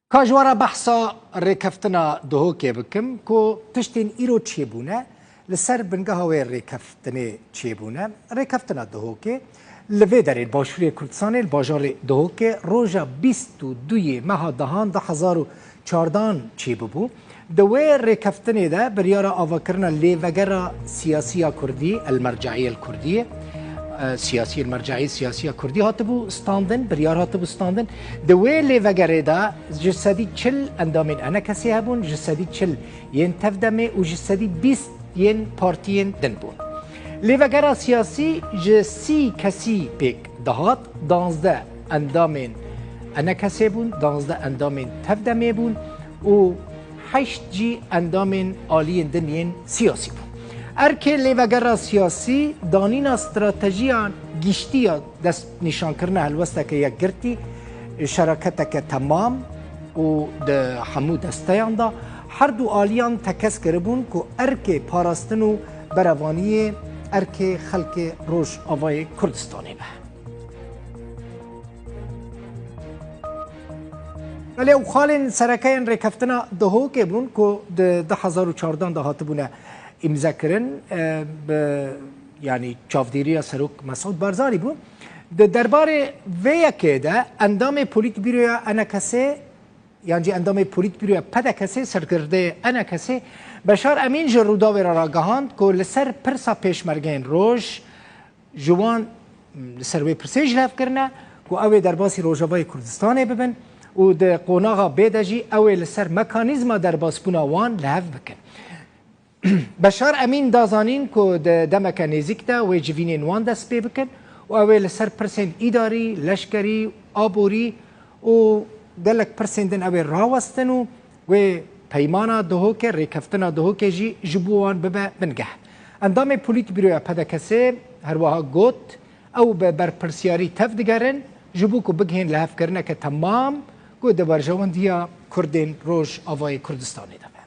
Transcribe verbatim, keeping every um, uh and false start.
Ka ji we re behsa rêkeftina Duhokê bikim ku tiştên îro çêbûne, li ser bingeha wê rêkeftinê çêbûne. Rêkeftina Duhokê li vê derê, li Başûrê Kurdistanê, li bajarê Duhokê, roja bîst û duyê meha dehan du hezar û çardan çêbibû. Di wê rêkeftinê de biryara avakirina lêvegera siyasî ya Kurdî, El Merceî El Kurdî, e, siyasî El Merceî, siyasî ya Kurdî hatibû standin, biryar hatibû standin. Di wê lêvegerê de ji sedî çil endamên ENKSê hebûn, ji sedî çil yên TEV-DEMê û ji sedî bîst yên partiyên din bûn. Lêvegera siyasî ji sî kesî pêk dihat, danzdeh endamên ENKSê bûn, danzdeh endamên TEV-DEMê bûn û heşt jî endamên aliyên din yên siyasî bûn. Erkê lêvegera siyasî danîna stratejiya giştî ya destnîşankirina helwesteke yekgirtî, şeraketeke temam û di hemû desteyan de her du aliyan tekez kiribûn ku erkê parastin û berevaniyê erkê xelkê Rojavayê Kurdistanê be. Belê, ew xalên sereke yên rêkeftina Duhokê bûn ku di du hezar û çardan de hatibûne îmzekirin, e, bi, yanî çavdêriya Serok Mesûd Barzanî bû. Di derbarê vê yekê de endamê Polîtbîroya ENKSê, yan jî endamê Polîtbîroya PDKSê, serkirdeyê ENKSê, Beşar Emîn ji Rûdawê re ragihand ku li ser pirsa pêşmergeyên roj ji wan, li ser wê pirsê ji hev kirine ku ew ê derbasî Rojavayê Kurdistanê bibin û di qonaxa bê de jî ew ê li ser mekanîzma derbasbûna wan li hev bikin. Beşar Emîn da zanîn ku di demeke nêzîk de wê civînên wan dest pê bikin û ew ê li ser pirsên îdarî, leşkerî, aborî û gelek pirsên din ew ê rawestin û wê peymana Duhokê, rêkeftina Duhokê jî ji bo wan bibe bingeh. Endamê Polîtbîroya PDKSê her wiha got, ew bi berpirsiyarî tev digerin ji bo ku bigihên lihevkirineke temam ku di berjewendiya Kurdên Rojavayê Kurdistanê de be.